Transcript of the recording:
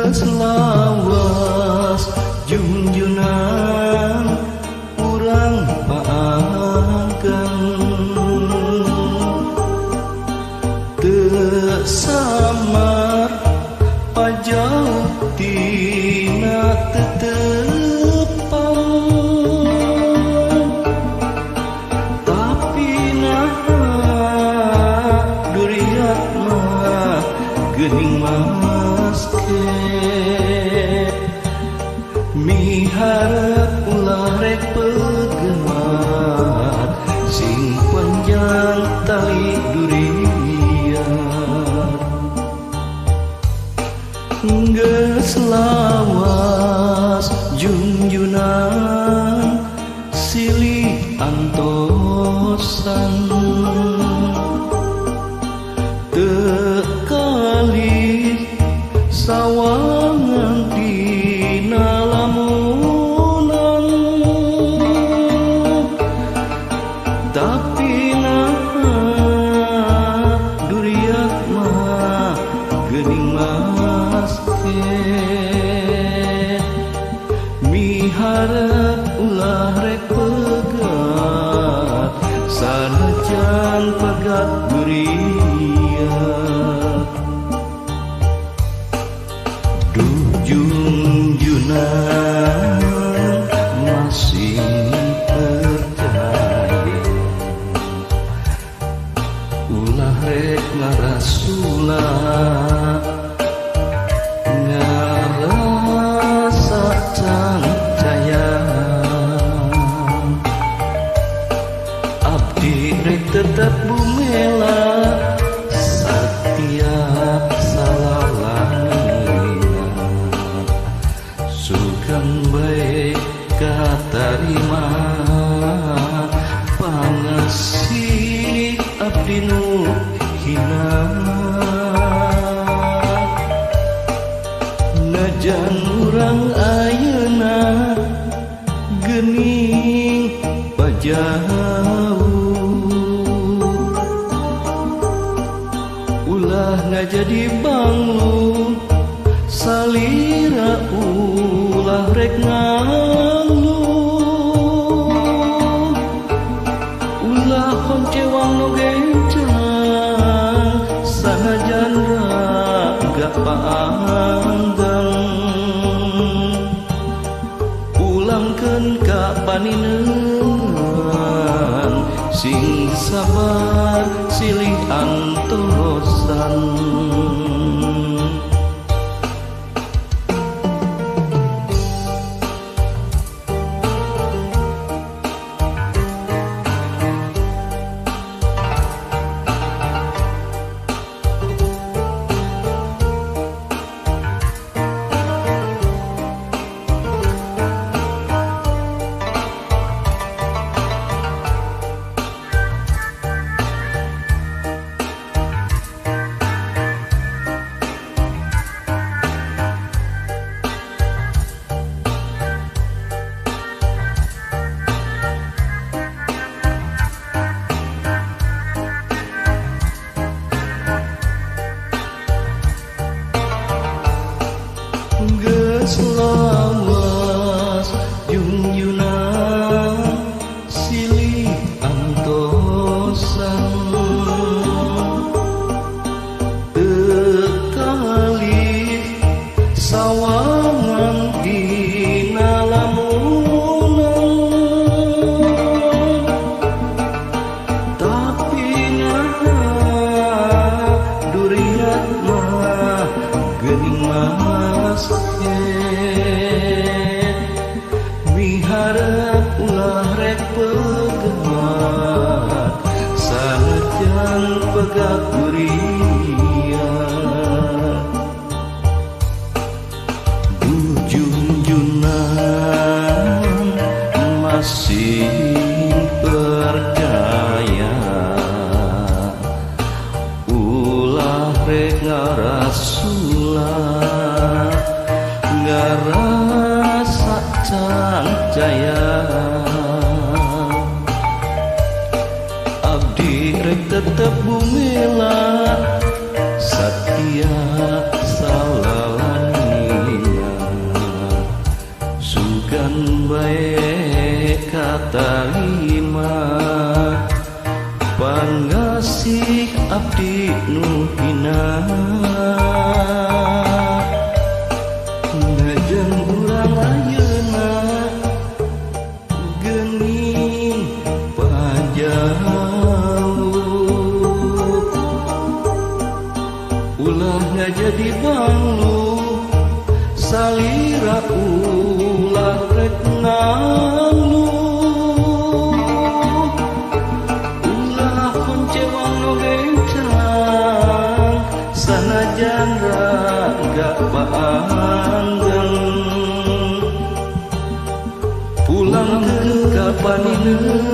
Geus lawas junjunan urang paangkeun teu samar pajauh tina tetepang tapi naha duriat mah geuning maske miharep ulah rek pegemat sing panjang tali duriat. Geus lawas junjunan silih antosan teu kalih sawangan dina lamunan tapi naha duriat mah geuning maske miharep ulah rek pegat sanajan pegat duriat. Duh junjunan masih percaya ulah rek ngarasula ngarasa can caya abdi rek tetep bumela satia salalamina sugan bae katarima pangasih abdi nu hina. Najan urang ayeuna geuning pajauh ulah ngajadi banglu salira ulah rek ngalu ulah honcewang nu gencang sanajan raga paanggang ulangkeun ka panineungan sing sabar silih antosan. Geus lawas junjunan silih antosan teu kalih sawangan dina lamunan tapi naha duriat mah geuning maske miharep ulah rek pegemat sanajan pegat duriat. Duh junjunan masih percaya ulah rek ngarasula ngarasa can jaya abdi rek tetep bumela satia salalamina. dina. Najan urang ayeuna geuning pajauh, ulah ngajadi banglu salira ulah rek nganglu. Ulah koncewang nu gencang sanajan raga paanggeng. Pulang ke kapanineng